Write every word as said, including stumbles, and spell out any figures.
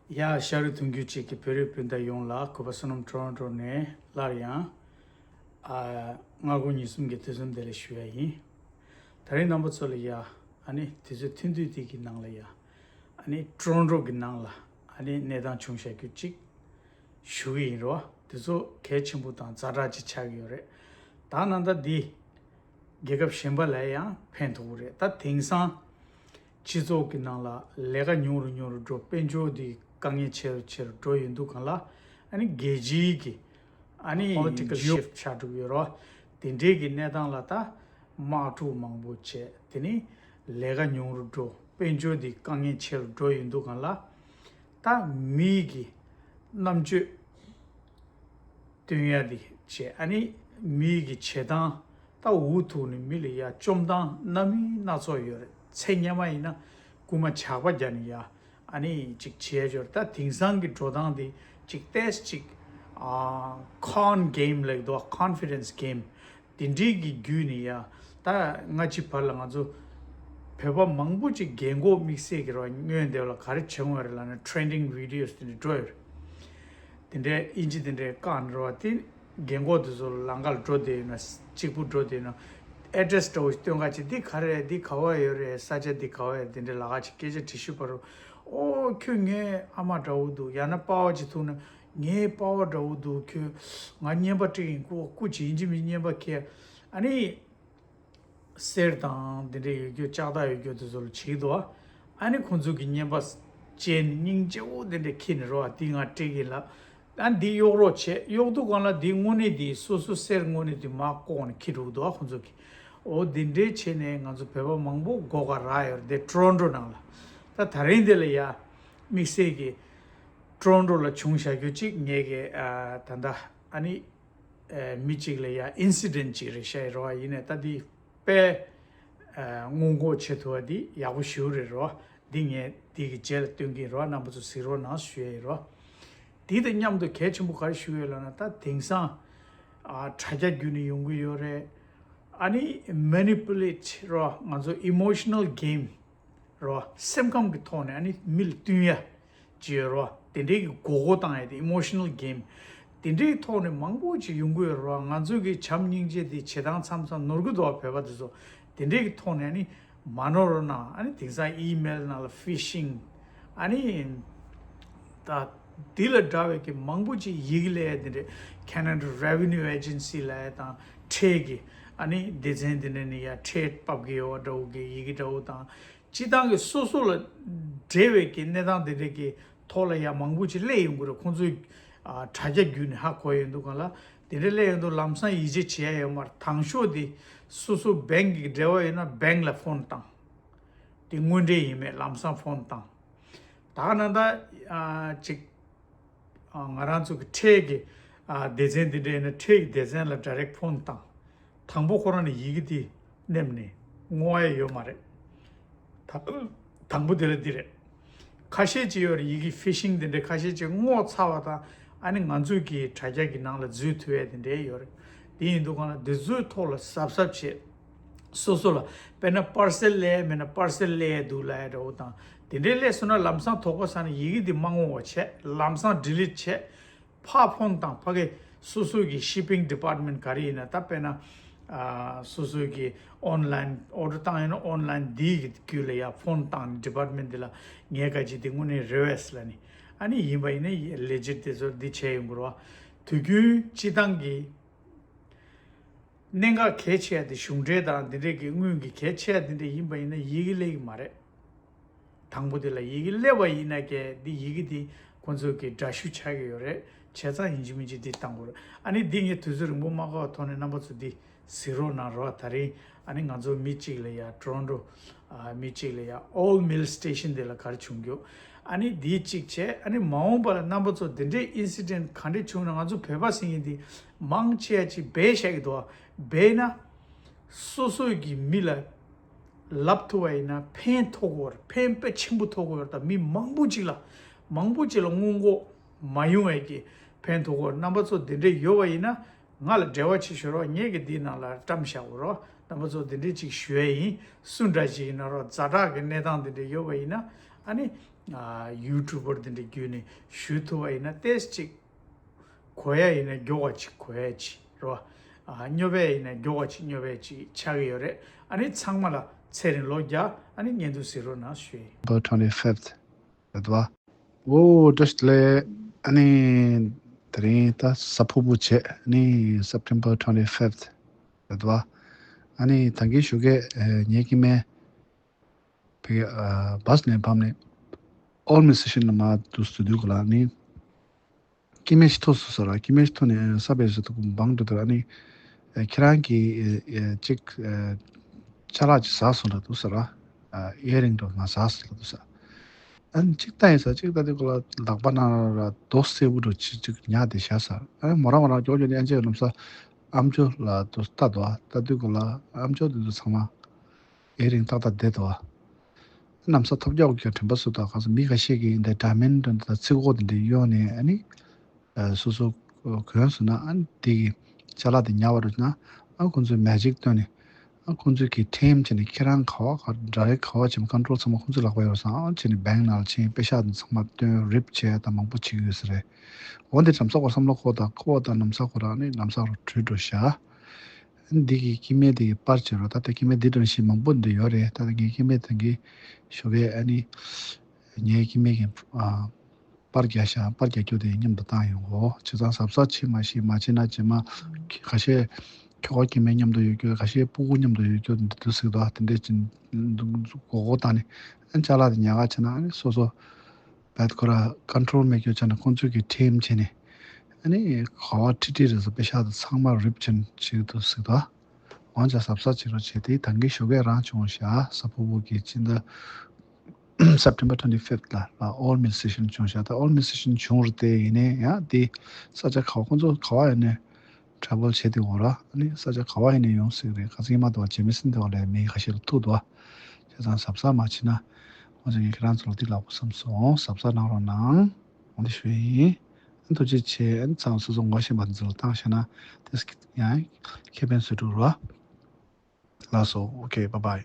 ཡ། ཤ་རུས་གདུང་རྒྱུད་གཅིག་གི་བོད་རིགས་སྤུན་ཟླ་ཡོངས་ལ་གུས་པ་བསོད་ནམས་ཊོ་རོན་ཊོ་ནས་སླར་ཡང་ཨ་སྔ་དགོང་ཉིན་གསུམ་གྱི་དུས་གསུམ་བདེ་ལེགས་ཞུ་ཡ་ཡིན། དེ་རིང་རྣམ་པ་ཚོ་ལ་ཡ་ཨ་ནི་དུས་ཚོད་ཐུང་ཐུང་དེ་གི་ནང་ལ་ཡ་ཨ་ནི་ཊོ་རོན་ཊོ་གི་ནང་ལ་ཨ་ནི་གནས་སྟངས་བྱུང་བཞག་རྒྱུ་གཅིག་ཞུ་གི་ཡིན་རོ། དེ་ཚོ་གལ་ཆེན་པོ་དང་ཛ་དྲག་ཅིག་ཆགས་ཀྱི་ཡོད་རེད། ད་ནང་ད་འདི་རྒྱལ་ཁབ་གཞན་པ་ལ་ཡང་ཕན་ཐོགས་ཀྱི་རེད། ད་དེང་སང་སྤྱི་ཚོགས་ཀྱི་ནང་ལ་ལས་ཀ་ཉུང་རུ་ཉུང་རུ་འགྲོ། དཔལ་འབྱོར་འདི་དཀའ་ངལ་ཆེ་རུ་ཆེ་རུ་འགྲོ་ཡོང་དུས་སྒང་ལ་ཨ་ནི་རྒྱལ་སྤྱིའི་གི་ཨ་ནི་པོ་ལི་ཊི་ཀལ་ཤིབ་ཊི་ཆགས་འགྲོ་གི་ཡོད་རོ། དེ་འདྲའི་གི་གནས་སྟངས་ལ་ད་དམག་འཁྲུག་མང་པོ་བྱས། དེ་ནི་ལས་ཀ་ཉུང་རུ་འགྲོ། དཔལ་འབྱོར་འདི་དཀའ་ངལ་ཆེ་རུ་འགྲོ་ཡོང་དུས་སྒང་ལ་ད་མིའི་གི་རྣམ་དཔྱོད་སྟོན་ཡ་དེ་བྱས། ཨ་ནི་མིའི་གི་བྱེད་སྟངས་ད་འུ་ཐུག་ནས་མི་ལ་ཡ་བཅོམ་སྟངས་སྣ་མིན་སྣ་ཚོགས་ཡོད་རེད། ཚེ་སྔོན་མ་ཡིན་ན་རྐུན་མ་ཇག་པ་རྒྱག་ནས་ཡ་ཨ་ནི་ཅིག་བྱས་ཡོད་རེད། ད་དེང་སང་གི་འགྲོ་སྟངས་དེ་ཅིག་ཏོག་ཙམ་ཅིག་ཨ་ཀོན་གེམ་ལབ་འདུག་ཀོན་ཕི་ཌེན་སི་གེམ། དེ་འདྲའི་གི་བརྒྱུད་ནས་ཡ་ད་སྔ་ཕྱི་བར་ལ་ང་ཚོ་བོད་པ་མང་པོ་ཅིག་རྒན་གོག་དམིགས་བསལ་གྱི་རོ། སྔོན་དེ་ལ་ག་རེ་བྱེད་འོང་རེད་ལབ་ན་ཊེ་རེན་ཌིང་བི་ཌི་ཡོ་སི་དེ་འདྲ་འགྲོ་ཡོད་རེད། དེ་འདྲའི་ཨིན་ཇི་དེ་འདྲའི་བཀག་ནས་རོ། དེ་རྒན་གོག་དེ་ཚོ་ལམ་ཁར་འགྲོ་བསྡད་ཡོད་ན། གཅིག་པུ་འགྲོ་བསྡད་ཡོད་ན་ཨེ་ཌི་རེ་སི་འདྲ་བོ་ཞིག་སྟོན་ག་ཅིག་འདི་ག་རེ་རེད། འདི་ག་བ་ཡོད་རེད། ས་ཆ་འདི་ག་བ་ཡོད། དེ་འདྲའི་ལབ་ག་ཅིག་སྐད་ཆ་དྲི་ཞུས་པ་རུ། ཨོ་ཁྱོད་ངའི་ཨ་མ་འདྲ་བོ་འདུག་ཡང་ན་པ་ཝར་ཅིག་ཐུག་ན། ངའི་པ་ཝར་འདྲ་བོ་འདུག་ཁྱོད་ང་རྔན་པ་སྤྲད་ཡིན། སྐུ་སྐུ་ཅིག་ཡིན་གཅིག་མིན་གཅིག་རྔན་པ་ཁྱེར། ཨ་ནི་གསེར་དང་དེ་འདྲ་ཡོད་རྒྱུ་ལྕགས་ཐག་ཡོད་རྒྱུ་དེ་ཚོ་ལ་བྱེད་ཀྱི་འདུག་ཨ་ནི་ཁོང་ཚོ་གི་རྔན་པ་ཅན་སྙིང་རྗེ་བོ་དེ་འདྲ་ཁྱེར་ནས་རོ། ཨ་འདི་ང་སྤྲད་ཀྱི་ལབ། ཨ་འདི་གཡོག་རོགས་བྱེད། གཡོག་དུས་སྒང་ལ་འདི་དངོས་གནས་འདི་སོ་སོ་གསེར་དངོས་གནས་འདི་མར་བཀོག་ནས་ཁྱེར་འགྲོ་གི་འདུག་ཨ་ཁོང་ཚོ་གི། འོ་འདི་འདྲའི་བྱས་ནས་ང་ཚོ་བོད་པ་མང་པོ་མགོ་སྐོར་རག་ཡོད་རེད། འདི་ཊོ་རོན་ཊོ་ནང་ལ། ད་དེ་རིང་འདི་ལ་ཡ་དམིགས་བསལ་གྱི་ཊོ་རོན་ཊོ་ལ་བྱུང་བཞག་རྒྱུ་གཅིག་ངས་ཀྱི་ཨ་ད་ལྟ་ཨ་ནི་ཨ་མི་གཅིག་ལ་ཡ་ཨིན་སི་ཌེན་ཊི་གཅིག་རེད་བཤད་རོགས། ཡིན་ནའི་ད་འདི་དཔེ་ཨ་སྔོན་འགོག་བྱེད་ཐུབ་པ་འདི་ཡག་པོ་ཞེ་པོ་རེད་རོ། འདི་ངས་འདི་གི་རྗེས་ལ་སྟོན་གྱི་རོ། རྣམ་པ་ཚོ་གཟིགས་རོགས་གནང་ཞུ་ཡ་ཡིན་རོ། འདི་དང་མཉམ་དུ་གལ་ཆེན་པོ་ག་རེ་ཞུ་ཡོད་ལབ་ན། ད་དེང་སང་ཨ་དྲ་རྒྱ་བརྒྱུད་ནས་ཡོང་གི་ཡོད་རེད། ཨ་ནི་མེ་ནི་པུ་ལེ་ཊི་རོ། ང་ཚོ་ཨི་མོ་ཤི་ནལ་གེམ་རོ། སེམས་ཁམས་ཀྱི་ཐོག་ནས་ཨ་ནི་མི་ལ་བསྟུན་ཡ་ཅིག་ཡོད་རོ། དེ་འདྲའི་གི་མགོ་སྐོར་བཏང་ཡ་དེ་ཨི་མོ་ཤི་ནལ་གེམ། དེ་འདྲའི་ཐོག་ནས་མང་པོ་ཅིག་ཡོང་གི་ཡོད་རོ། ང་ཚོ་གི་བྱམས་སྙིང་རྗེ་དེ་བྱེད་སྟངས་མཚམས་མཚམས་ནོར་གི་འདུག་བ། བོད་པ་དེ་ཚོ་དེ་འདྲའི་གི་ཐོག་ནས་ཨ་ནི་མ་ནོར་རོགས་གནང་། ཨ་ནི་དེང་སང་ཨི་མེལ་ནང་ལ་ཕི་ཤིང་ཨ་ནི་ད་འདི་ལ་འདྲ་བའི་གི་མང་པོ་ཅིག་ཡི་གེ་སླེབས་ཡ་དེ་འདྲའི། ཁེ་ན་ཌ་རེ་ཝེ་ནིའུ་ཨེ་ཇེན་སི་ལབ་ཡ་དང་ཁྲལ་གྱི་ཨ་ནི་སྡེ་ཚན་དེ་འདྲ་ནས་ཡ་ཁྲལ་ཕབ་གི་ཡོད་པ་འདྲ་བོ་གི་ཡི་གེ་འདྲ་བོ་དང་། སྤྱི་བཏང་གི་སོ་སོ་ལ་འབྲེལ་བའི་གི་གནས་སྟངས་དེ་འདྲ་གི་ཐོག་ལ་ཡ་མང་པོ་ཅིག་སླེབས་ཡོང་གི་རེད། ཁོང་ཚོས་ཨ་དྲ་རྒྱ་བརྒྱུད་ནས་ཧ་གོ་ཡོང་དུས་སྒང་ལ་དེ་འདྲ་སླེབས་ཡོང་དུས་ལམ་སང་ཡིད་ཆེས་བྱེད་ཡ་ཡོད་མ་རེད། དང་ཤོས་དེ་སོ་སོ་བེང་གི་འབྲེལ་བ་ཡོད་ན་བེང་ལ་ཕོན་བཏང་། དེ་དངོས་འབྲེལ་ཡིན་མེད་ལམ་སང་ཕོན་བཏང་། ད་ག་ནང་ད་ཨ་ཅིག་ཨ་ང་རང་ཚོ་གི་ཁྲལ་གྱི་ཨ་སྡེ་ཚན་འདི་འདྲ་ཡིན་ན་ཁྲལ་གྱི་སྡེ་ཚན་ལ་ཌའི་རེག་ཕོན་བཏང་། དང་པོ་ཁོ་རང་ནས་ཡི་གེ་འདི་མནན་ནས་བསྔོག་ཡ་ཡོད་མ་རེད། ད་དང་པོ་དེ་ལ་འདི་རེད། ཁ་ཤས་ཅིག་ཡོད་རེད། ཡི་གེ་ཕི་ཤིང་འདི་འདྲ་ཁ་ཤས་ཅིག་བསྔོག་ཚར་བ་དང་ཨ་ནི་ང་ཚོའི་གི་དྲ་རྒྱ་གི་ནང་ལ་འཛུལ་ཐུབ་ཡ་དེ་འདྲ་ཡོད་རེད། དེ་ཡིན་དུས་སྒང་ལ་འདི་ཚོའི་ཐོག་ལ་གཟབ་གཟབ་བྱེད། སོ་སོ་ལ་དཔེར་ན་པར་སེལ་སླེབས་མེད་ན་པར་སེལ་སླེབས་འདུག་ལབ་ཡ་འདྲ་བོ་དང་། དེ་འདྲའི་སླེབས་སོང་ན་ལམ་སང་དོགས་པ་ཟ་ནས་ཡི་གེ་འདི་མ་བསྔོག་པ་བྱས། ལམ་སང་ཌི་ལིཊ་བྱས། ཕར་ཕོན་བཏང་། ཕ་གི་སོ་སོ་གི་ཤི་པིང་ཌི་པཊ་མེན་ཊི་ག་རེ་ཡིན་ན། ད་དཔེར་ན་ཨ་སོ་སོ་གི་ཨོན་ལའིན་ཨོར་ཌར་བཏང་ཡོད་ན་ཨོན་ལའིན་འདིའི་གི་བརྒྱུད་ལ་ཡ་ཕོན་བཏང་ནས་ཌི་པཊ་མེན་ཊི་འདི་ལ་ངས་ག་ཅིག་འདི་དངོས་གནས་རེད་པས་ལབ་ནས། ཨ་ནི་ཡིན་པ་ཡིན་ན་ལེ་ཇིཊ་དེ་ཚོ་འདི་བྱས་ཡོང་དགོས་རེད་བ། དུས་རྒྱུན་སྤྱི་བཏང་གི་གནད་འགག་གལ་ཆེ་བ་དེ་གཞུང་འབྲེལ་དང་འདི་འདྲས་ཀྱི་དངུལ་གྱི་གལ་ཆེ་བ་འདི་འདྲས་ཡིན་པ་ཡིན་ན་ཡི་གེ་སླེབས་ཀྱི་མ་རེད། དང་པོ་དེ་ལ་ཡི་གེ་སླེབས་པ་ཡིན་ན་ཀྱེ་འདི་ཡི་གེ་འདི་ཁོང་ཚོ་གི་འདྲ་བཤུས་ཆགས་ཀྱི་ཡོད་རེད། བྱས་ཙང་ཡིན་གཅིག་མིན་གཅིག་འདི་བཏང་དགོས་རེད། ཨ་ནི་འདི་ངས་དུས་ཚོད་རིང་པོ་མ་འགོར་བ་ཐོག་ནས་རྣམ་པ་ཚོ་འདི་གཟིགས་རོགས་གནང་རོགས། ད་རིང་ཨ་ནི་ང་ཚོ་མི་གཅིག་ལ་ཡ་ཊོ་རོན་ཊོ་ཨ་མི་གཅིག་ལ་ཡ་ཨོལ་མིལ་སི་ཊེ་ཤན་དེ་ལ་ག་རེ་བྱུང་རྒྱུ། ཨ་ནི་འདི་གཅིག་བྱས། ཨ་ནི་མ་འོངས་པ་ལ་རྣམ་པ་ཚོ་འདི་འདྲའི་ཨིན་སི་ཌེན་ཊི་ག་འདྲས་བྱུང་ན། ང་ཚོ་བོད་པ་ཟེར་མཁན་འདི་མང་ཆེ་བ་ཅིག་སྦས་བཞག་གི་འདུག་སྦས་ན་སོ་སོའི་གི་མི་ལ་ལབ་ཐུབ་པ་ཡིན་ན་ཕན་ཐོགས་ཀྱི་ཡོད་རེད། ཕན་དཔེ་ཆེན་པོ་ཐོགས་ཀྱི་ཡོད་རེད། ད་མི་མང་པོ་ཅིག་ལ་མང་པོ་ཅིག་ལ་སྔོན་འགོག་མ་ཡོང་བའི་གི་ཕན་ཐོགས་ཀྱི་ཡོད་རེད། རྣམ་པ་ཚོ་འདི་འདྲས་ཡོད་པ་ཡིན་ན་ང་ལ་འབྲེལ་བ་བྱེད་ཤོག་རོགས། ངས་གི་འདིའི་ནང་ལ་བཀྲམ་བཞག་གོ་རོགས། རྣམ་པ་ཚོ་འདི་འདྲས་ཅིག་ཞུ་ཡས་ཡིན། སུ་འདྲ་ཞིག་ཡིན་ན་རོགས། ཛ་དྲག་གི་གནས་སྟངས་འདི་འདྲས་ཡོད་པ་ཡིན་ན་ཨ་ནི་ ཡུ་ཊུབ་པར་དེ་འདྲ་བརྒྱུད་ནས་ཞུ་ཐུབ་པ་ཡིན་ན་ཏོག་ཙམ་ཅིག་གོ་ཡ་ཡིན་ན་མགྱོགས་པ་ཅིག་གོ་ཡ་ཅིག་རེད་བ། ཨ། སྙོབ་ཡ་ཡིན་ན་མགྱོགས་པ་ཅིག་སྙོབ་ཡ་ཅིག་ཆགས་ཀྱི་ཡོད་རེད། ཨ་ནི་ཚང་མ་ལ་ཚེ་རིང་ལོ་བརྒྱ། ཨ་ནི་བརྙན་ཐུང་གཟིགས་རོགས་གནང་ཞུ་ཡིན། September twenty-fifth རེད་བ། འོ་བཀྲ་ཤིས་བདེ་ལེགས། ཨ་ནི་དེ་རིང་ད་གཟའ་ཕུར་བུ་བྱས། ཨ་ནི་September twenty-fifth རེད་བ། ཨ་ནི་ད་གིན་ཞོགས་ཀས་ངའི་སྐྱེ་དམན་ཕ་གི་ཨ་བྷ་སི་ནས་བབས་ནས་All Musician ལ་མར་འདུག་སེ་འདུག་ག་ལ། ཨ་ནི་སྐྱེ་དམན་ཞིག་ཐུག་སོང་ཟེར་ར། སྐྱེ་དམན་ཞིག་ཐུག་ནས་ས་བོན་ཞིག་ཐུག་འབངས་འགྲོ་དུས། ཨ་ནི་ཨ་ཁྱེད་རང་གིས་ཨ་ཨ་ཅིག་ཨ་ཅ་ལག་ཅིག་ཟ་སོང་འདྲ་འདུག་ཟེར་ར། ཨ་ཨི་ཡར་རིང་འདྲ་མར་ཟ་སོང་འདྲ་འདུག་ཟེར། ཨ་ནི་ཅིག་ལྟ་ཡིན་ཟེར། ཅིག་ལྟ་དུས་ག་ལ་ལག་པ་ནང་ལ་རྡོ་སེར་པོ་འདྲ་ཅིག་ཅིག་ཉར་བསྡད་ཤག་ཟེར། ཨ་ནི་མོ་རང་མོ་རང་མགྱོགས་མགྱོགས་ནས་ཨ་མཆོག་ལམ་སང་ཨ་མཆོག་ལ་འདུག་ལྟ་འདུག་ལྟ་དུས་ག་ལ་ཨ་མཆོག་དེ་ཚོ་ཚང་མ་ཨི་ཡར་རིང་ཏག་ཏག་བསྡད་འདུག་ལམ་སང་ཐོལ་རྒྱག་གི་དྲན་པ་གསོས་དུས། ག་ས་མི་ཁ་ཤས་ཀྱིས་འདི་འདྲ་མིན་འདྲ་འདི་དང་ཚིག་གོ་དེ་འདྲ་གཡོགས་ནས། ཨ་ནི་ཨ་སོ་སོ་གོན་སོང་ན། ཨ་ནི་དེ་གི་ཅ་ལག་དེ་ཉར་བ་རེད་ན། ཨ་ཁོང་ཚོས་མེ་ཇིག་བཏོན་ནས། ཨ་ཁོང་ཚོས་ཀྱིས་ཊེམ་བྱས་ནས་ཁྱེད་རང་ག་བ་ག་ཌའི་རེག་ག་བ་བྱས་ན་ཀོན་ཊོལ་ཚང་མ་ཁོང་ཚོའི་ལག་པ་ཡོད་སོང་། ཨ་བྱས་ནས་བེང་ནང་ལ་ཕྱིན། པེ་ཤག་དེ་ཚང་མ་བཏོན། རིབ་བྱས་དང་མང་པོ་བྱེད་ཀྱི་ཡོད་ས་རེད། འོ་འདི་ལམ་སང་ཁོ་བསམ་བློ་འཁོར་དང་འཁོར་དང་ལམ་སང་ཁོ་རང་ནི་ལམ་སང་རུ་བྲོས་འགྲོ་ཤག་འདི་གི་སྐྱེ་དམན་དེ་གི་པར་བྱེད་རོགས། ད་ལྟ་སྐྱེ་དམན་འདི་འདྲ་ཞིག་མང་པོ་འདི་ཡོད་རེད། ད་ལྟ་ངའི་སྐྱེ་དམན་དེ་གི་ཞོགས་ཀས་ཨ་ནི་ངའི་སྐྱེ་དམན་གྱི་ཨ་པར་རྒྱག་ཤག་པར་རྒྱག་རྒྱུ་དེ་མཉམ་དུ་བཏང་ཡོང་གོ། བྱས་ཙང་གཟབ་གཟབ་བྱེད། མ་གཞི་མ་བྱས་ན་རྗེས་མ་ཁ་ཤས་ཁྱོ་ག་སྐྱེ་དམན་མཉམ་དུ་ཡོད་རྒྱུ། ཁ་ཤས་སྤུ་གུ་མཉམ་དུ་ཡོད་རྒྱུ་འདི་འདུག་ཟེར་གི་འདུག་དེ་འདྲས་ཅིག་འདུག་འདུག་གོ་གོ་བཏང་ནས། ཨ་ཅ་ལག་དེ་ཉར་ག་བྱས་ན། ཨ་ནི་སོ་སོ་བད་ཁོ་ར་ཀོན་ཊོལ་མེད་རྒྱུ་བྱས་ན། ཁོང་ཚོས་ཀྱིས་ཊེམ་བྱས་ནས། ཨ་ནི་ག་བ་ཁྲིག་ཁྲིག་རེད་ཟེར། པེ་ཤག་དེ་ཚང་མ་རིབ་ཅན་ཅིག་འདུག་ཟེར་གི་འདུག་འོན་ཀྱང་གཟབ་གཟབ་བྱེད་རོགས་བྱས་ཏེ། ད་གིན་ཞོགས་ཀས་རང་བྱུང་ཤག་གཟའ་ཕུར་བུ་གི་སྤྱི་ཟླ་September twenty-fifth ལ་ལ་All Musician བྱུང་ཤག་ད་All Musician བྱུང་རེད་དེ། ཡིན་ནའི་ཡང་དེ་ས་ཆ་ག་བ་ཁོང་ཚོ་ག་བ་ཡིན་ནའི་ཊེ་རེ་ཝལ་བྱས་ཏེ་འོ་ར། ཨ་ནི་ས་ཆ་ག་བ་ཡིན་ནའི་ཡོང་སྲིད་རེད། ཁ་སང་ཉི་མ་དང་བྱེད་མི་སྲིད་འདི་བ་ལས་མི་ཁ་ཤས་ལ་ཐུག་འདུག་བ། བྱས་ཙང་གཟབ་གཟབ་མ་བྱས་ན། འོ་ཙང་ངས་ཁྱེད་རང་ཚོ་ལ་འདི་ལབ་དགོས་བསམ་སོང་། གཟབ་གཟབ་གནང་རོགས་གནང་། འོ་འདི་ཞུ་ཡིན། ཐུགས་རྗེ་ཆེ། ཚང་མ་སོ་སོ་ངོ་ཤེས་པ་ཚོ་ལ་བཏང་ཤེ་ན་དེ་ཡང་ཁེ་ཕན་སུ་འགྲོ་རོགས། ལགས་སོ། Okay, bye bye.